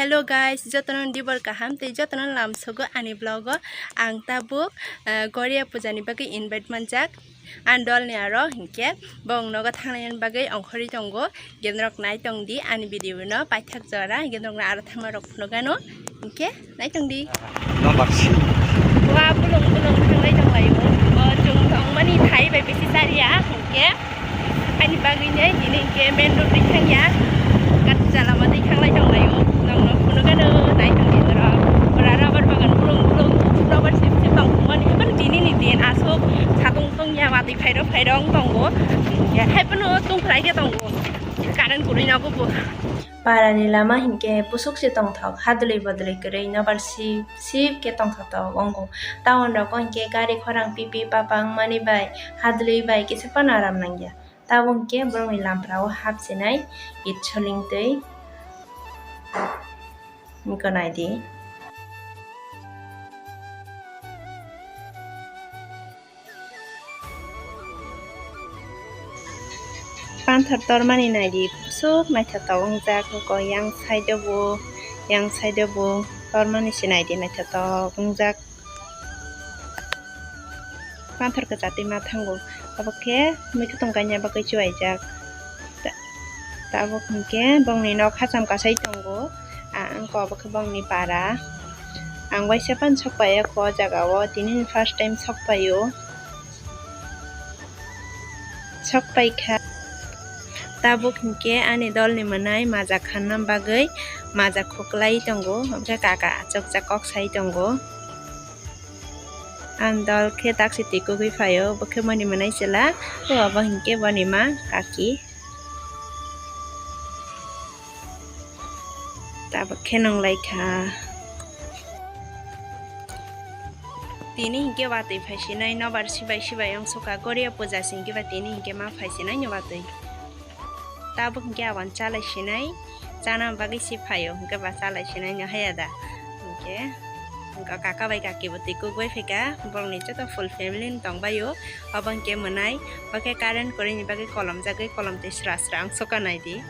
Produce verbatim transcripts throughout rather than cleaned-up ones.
Hello guys, jotono dibor kaham tei jotono lamsogo ani vlog o. Ang tabuk, eh, Goria puja ni bagwi invite manjak. Ang dol ni aro hinkhe bong nogo thangna bagwi ongkhorwi tongo. Gendrok nai tong di ani video no paithak jora, gendrok na aro thangma rok phunukgano. Hinkhe nai tong di. Number si. Wa bulung bulung thanglai tong laio. Bo chwng tongmani thai bai bisi chariya hinkhe. Ani bagwi ne hini hinkhe main road ri thangya. Kat jala ma twi thanglai tong laio. Nong nong phunukgano nai tong di oro. Ora rubber bagan bulung bulung rubber sip sip bang phunukmani hapan tini ni din aswk satung tongya watwi phairok phairok tongo. Hinkhe hai phano tungphrai khe tongo. Current kwrwi nogo bo. Parani lama hinkhe busuk se tongthok, hadwlwi bodwlwi kwrwi nobar sip sip khe tongthok tongo. Town rogo hinkhe gari khorang pipi papa wngmani bai hadwlwi bai kisa phano aram nangya. Tabuk hinkhe borokni lampra o hapsinai it soling twi wngkha naidi. Panthor tormani naidi, busuk naithotok wngjak, wngkha yang side o bo, yang side o bo tormani se naidi, naithotok wngjak. Panthor kwchar twi ma thango, abo khe mui kwthwng kainwi bagwi chuaijak. Ta-, tabuk hinkhe bongni nok hacham kasai tongo, a, wngkha obo khe bongni para. Ang waisa phano sok paiya kho o jaga o, tini first time sok paio. Sok paikha. Tabuk hinkhe ani dolni mwnai maja khanna bagwi maja khuklai tongo, hwnkhe kaka achukjak kok sai tongo. Ani dol khe taksi twi kugui phaio, bo khe boni mwnai chwla, o abo hinkhe boni ma kaki. Tabuk khe nwnglai kha. Tini hinkhe watwi phai sinai nobar sibai sibai wng sukha, Goria puja se hinkhe ba tini hinkhe ma phai sinai ni watwi. Tabuk hinkhe aboni chalai sinai, chana bagwi se phaio, hinkhe ba chalai sinai no haya da. Hinkhe wngkha kaka bai kaki bo twi kugui phaikha, borokni joto full family ni tongbaio. Obo hinkhe mwnai, bo khe current kwrwini bagwi kolomjagwi kolom twi sra sra wng sukha naidi.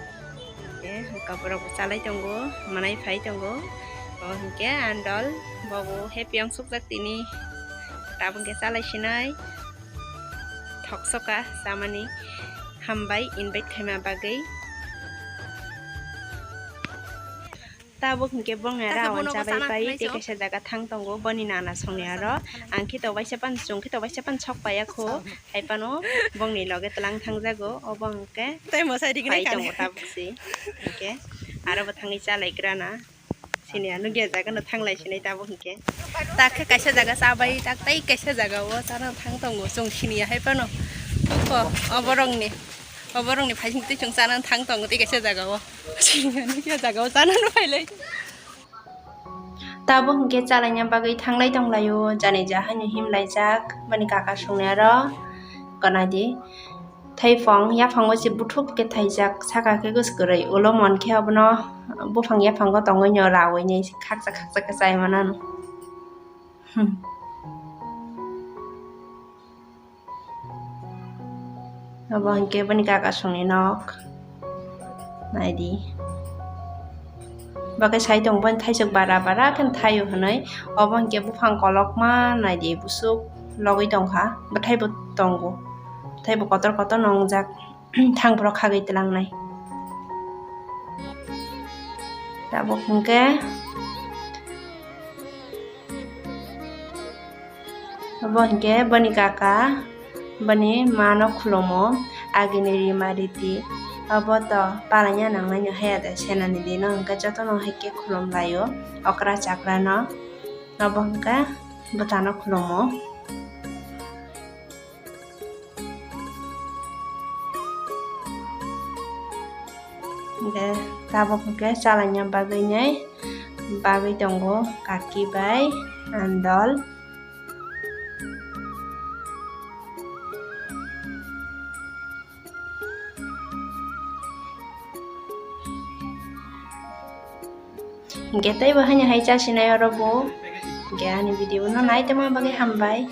Hinkhe wngkha borok bo chalai tongo, mwnai phai tongo. Obo hinkhe ani dol, bo bo happy wng sukjak tini. Tabuk hinkhe chalai sinai, thok sukha chamani, hambai invite khaima bagwi. Tabuk hinkhe bongni aro awang chabai pai tei kaisa jaga thang tongo, boni nana songni aro. Ang khe tok waisa phano, chwng khe tok waisa phano sok paiya kho, hai phano bongni loge twlang thangjago, obo hwnkhe tei mwsai rigini pai tongo tabuk se. Hinkhe aro bo thangwi chalaigra na, sini ano ge jaga no thanglai sinai tabuk hinkhe. Tak khe kaisa jaga chabai, tak tei kaisa jaga o chana thang tongo, chwng siniya hai phano. Kho, oborokni, oborokni phaising twi chwng chana thang tongo tei kaisa jaga o. Siniya nukya jaga o chana no phailai. Tabuk hinkhe chalaina bagwi thanglai tonglaio, jani ja haino himlaijak, bani kaka songni aro ganaidi. Thaifang yaphango se buthuk khe thaijak, saka khe kwswk kwrwi, ulo mon khe obono buphang yaphango tongwi no rawi ni khakchak khakchak khe chai manano. Hmm. Obo hinkhe boni kaka songni nok. Naidi. Bo khe sai tongo, boni thaisok bara bara khe thaio hinwi. Obo hinkhe buphang kolokma naidi, busuk logwi tongkha. Bwthai bo tongo. Bwthai bo kotor kotor no wngjak. Thang borok khagwi twlangnai. Tabuk hinkhe. Obo hinkhe boni kaka, boni mano khulumo, agini rima riti. Obo to palaina nangnaino haya de senani dino hinkhe jotono haikhe khulum laio okra chakrano. Obo hinkhe bwtano khulumo. Hinkhe tabuk hinkhe chalaina bagwi nai bagwi tongo kaki bai andol. Hinkhe teibo haino hai chasinai oro bo. Hinkhe ani video no nai tongma bagwi hambai.